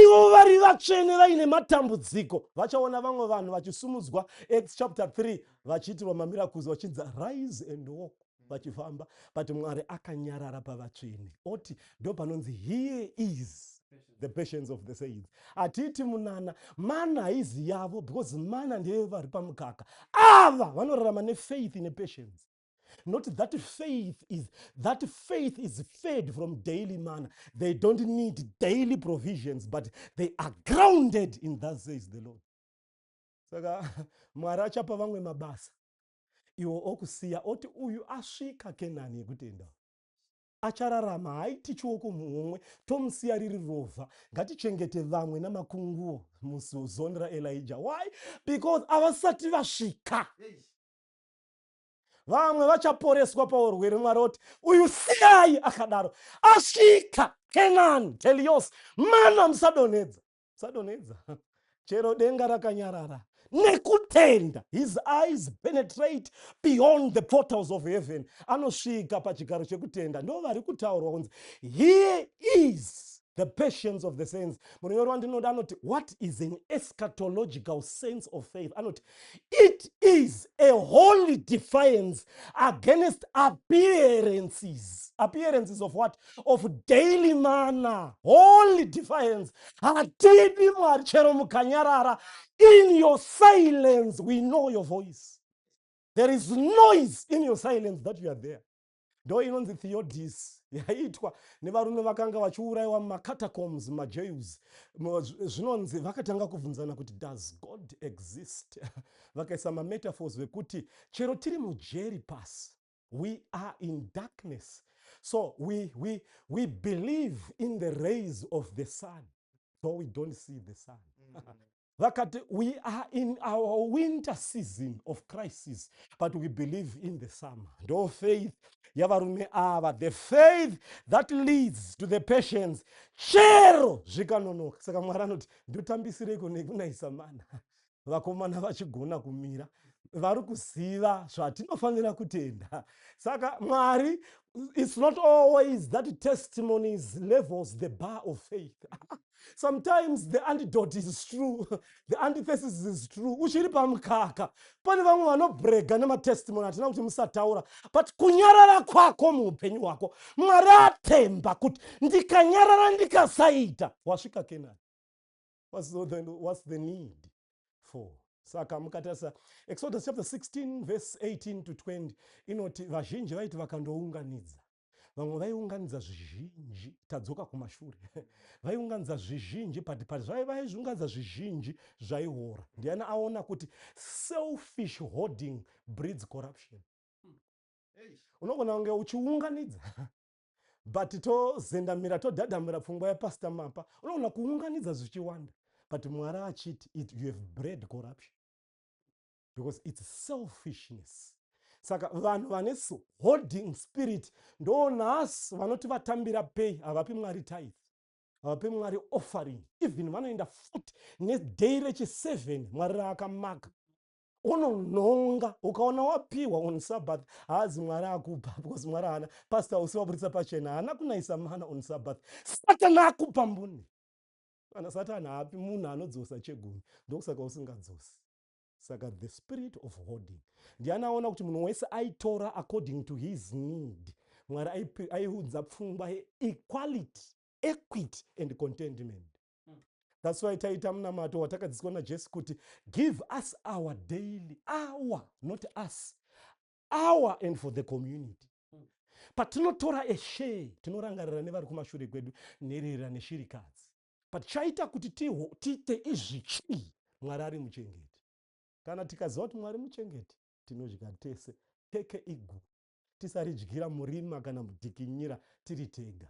Ivo vari vatsvene vaine matambudziko, vachaona vamwe vanhu vachisumudzwa, Acts chapter 3, vachiitirwa mamiracles, vachinzi "Rise and walk," vachifamba. But Mwari akanyarara pavatsvene, oti ndo panonzi here is the patience of the saints. Hatiiti munana, mana haizi yavo, because mana ndeye vari pamukaka. Ava vanorarama nefaith nepatience. Not that faith is, that faith is fed from daily manna. They don't need daily provisions, but they are grounded in thus says the Lord. Saka Mwari achapa vamwe mabasa iwo okusiya oti uyu asvika Kenani yekutenda, achararama, haiti chioko muhomwe, tomusiya riri rovha. Ngatichengete vamwe namakunguo muzone raElijah. Why? Because havasati vasvika. Vamwe vachaporeswa paurwere, Mwari oti uyu siyai akadaro, asvika Kenani telios mana. Musadonhedza, musadonhedza chero denga rakanyarara. Nekutenda his eyes penetrate beyond the portals of heaven, anosvika pachigaro chekutenda. Ndo vari kutaurwa kunzi here is the patience of the saints. Munyori wandinoda anoti, "What is an eschatological sense of faith?" Anoti it is a holy defiance against appearances. Appearances of what? Of daily manna. Holy defiance. Hatidi Mwari chero mukanyarara. In your silence we know your voice. There is noise in your silence that you are there. Ndo inonzi theodicy yaiitwa nevarume vakanga vachiurayiwa mumacatacombs, mumajails. Zvinonzi vakatanga kubvunzana kuti, "Does God exist?" Vakaisa mametaphors vekuti chero tiri mujeri pasi, we are in darkness, so we believe in the rays of the sun though we don't see the sun. Vakati we are in our winter season of crisis, but we believe in the summer. Ndo faith yavarume ava, the faith that leads to the patience chero zvikanonoka. Saka Mwari anoti ndotambisireiko nekunayisa mana, vakomana vachigona kumira, vari kuziva zvatinofanira kutenda. Saka Mwari, it's not always that testimonies levels the bar of faith. Sometimes the antidote is true, the antithesis is true. Uchiri pamukaka, pane vamwe vanobrega nematestimony. Hatina kuti musataura, but kunyarara kwako muupenyu hwako, Mwari atemba kuti ndikanyarara ndikasaita, wasvika Kenani. What's the need for? Saka mukatarisa Exodus chapter 16 verse 18 to 20, inoti vazhinji vaiti vakandounganidza, vamwe vaiunganidza zvizhinji. Tadzoka kumashure. Vaiunganidza zvizhinji, but vaizviunganidza zvizhinji zvaiora. Ndiani aona kuti selfish hoarding breeds corruption? Unogona kunge uchiunganidza, but tozendamira, todhadhamira pfungwa yapastor Mapa. Unogona kuunganidza zvichiwanda, but Mwari achiti you have bred corruption because it's selfishness. Saka vanhu vane hoarding spirit ndo nhasi vanoti vatambira pay, havapi Mwari tithe, havapi Mwari offering. Even vanoenda futi neday rechi7 Mwari raakamaka, unonhonga. Ukaona wapiwa on Sabbath, haazi Mwari akupa, because Mwari haana, pastor usi waburitsa pachena, haana kunayisa mana on Sabbath. Satani akupa mbune. Kana Satani haapi munhu anodzosa chegumi, ndokusaka usingadzosi. Saka the spirit of hoarding, ndiani aona kuti munhu wese aitora according to his need? Mwari aiudza pfungwa yeequality, equity and contentment. That's why taita munamato watakadzidziswa naJesu kuti give us our daily, our, not us, our and for the community. Patinotora a share, tinorangarira nevari kumashure kwedu, nherera neshirikadzi. But chaita kuti tiite izvi chii? Mwari ari muchengeti. Kana tikaziva kuti Mwari muchengeti, tinodya tese. Keke iguru, tisaridyira murima kana mudhikinyira tiri tega,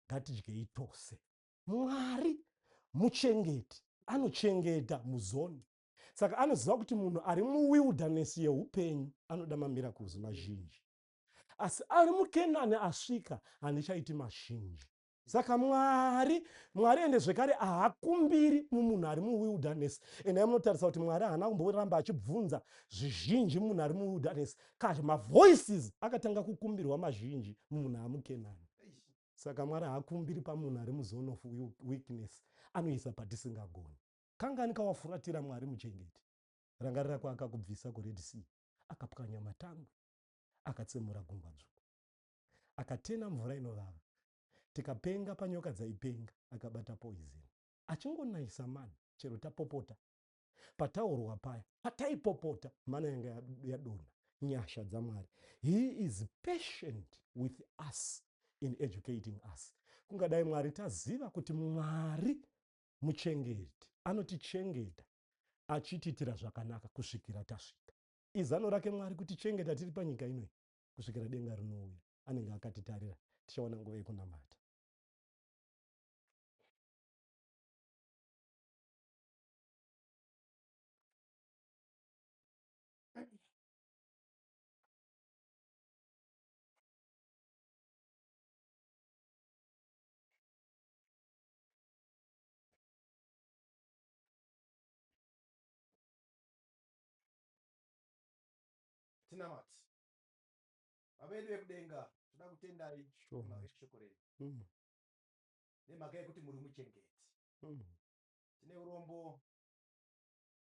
ngatidyei tose. Mwari muchengeti, anochengeta muzone. Saka anoziva kuti munhu ari muwilderness yeupenyu anoda mamiracles mazhinji, asi ari muKenani asvika, handichaiti mazhinji. Saka Mwari ende zvekare haakumbiri mumunhu ari muwilderness. Endai munotarisa kuti Mwari haana kumboramba achibvunza zvizhinji munhu ari muwilderness. Kazvo mavoices akatanga kukumbirwa mazhinji mumunhu amuKenani. Saka Mwari haakumbiri pamunhu ari muzone of weakness, anoisa patisingagoni. Kangani kawafuratira Mwari muchengeti? Rangarira kwaakakubvisa kuRed Sea, akapwanya matangwe, akatsemura Gungwa Dzvuku, akatena mvura inovava, tikapenga panyoka dzaipenga, akabata poison, achingonayisa mana chero tapopota. Pataurwa paya pataipopota, mana yanga yadonha. Nyasha dzaMwari. He is patient with us in educating us. Kungadai Mwari taziva kuti Mwari muchengeti, anotichengeta achitiitira zvakanaka kusvikira tasvika. Izano rake Mwari kutichengeta tiri panyika inoyi kusvikira denga rinouya. Anenge akatitarira. Tichawana nguva yekunamata. Tinamate. Baba vedu vekudenga, toda kutendai Sure. nemhaka yeshoko renyu. Nemhaka yekuti muri muchengeti. Tine urombo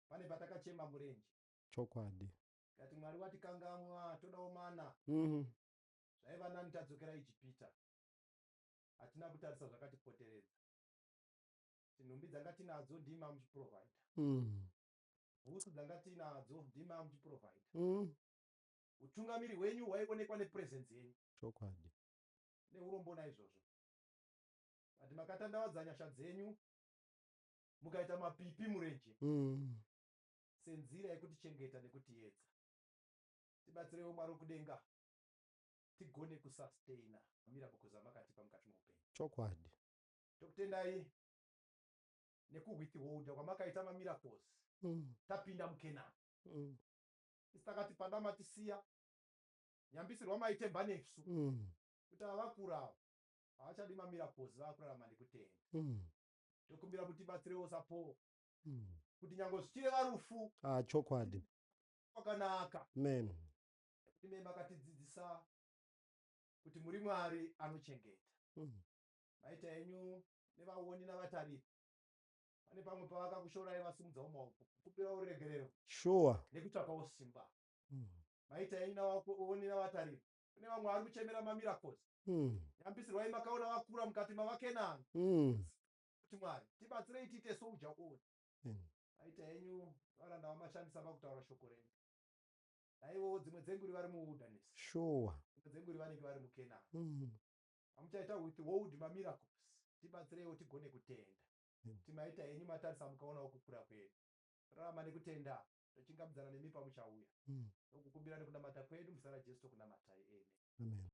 pane patakachema murenje. Chokwadi. Tikati Mwari watikangamwa, todawo mana. Zvaiva nani tadzokera Ijipita. Hatina kutarisa zvakatipoteredza. Nhumbi dzanga tinadzo ndimi mamuchiprovhaidha. Bhutsu dzanga tinadzo ndimi mamuchiprovhaidha. Utungamiri hwenyu hwaionekwa nepresence yenyu. Chokwadi. Neurombo naizvozvo. But makatandavadza nyasha dzenyu mukaita mapipi murenje. Senzira yekutichengeta nekutiyedza. Tibatsirewo Mwari wekudenga tigone kusustaina miracles amakatipa mukati meupenyu. Chokwadi. Tokutendai nekuwithholda kwamakaita mamiracles tapinda muKenani. Isi takati pada matisiya nyambisirwa maitemba nesu kuti avakura ava havachadi mamiracles, vakurarama nekutenda. Tokumbira kuti tibatsirewo saPaul kuti nyange zvichireva rufu Chokwadi. kwakanaka. Amen. Nekuti me makatidzidzisa kuti muri Mwari anochengeta. Maita henyu nevaoni navatariri. Pane pamwe pavakakushorai vasimudzawo maoko kukumbirawo ruregerero nekutsvakawo simba. Maita henyu navaoni navatariri. Kune vamwe vari kuchemera mamiracles. Nyambisirwai makaona vakura mukati mavaKenani. Kuti Mwari tibatsirei tiite soldier on. Maita henyu varanda vamashandisa pakutaura shoko renyu. Naivowo dzimwe dzenguri vari muwilderness. Dzimwe dzenguri vanenge vari muKenani. Hamuchaita withhold mamiracles. Tibatsireiwo tigone kutenda. Timaita henyu matarisa mukaonawo kukura kwedu. Rarama nekutenda tochingamidzana nemi pamuchauya. Tokukumbira nekunamata kwedu muzita raJesu tokunamatai. Amen. Amen.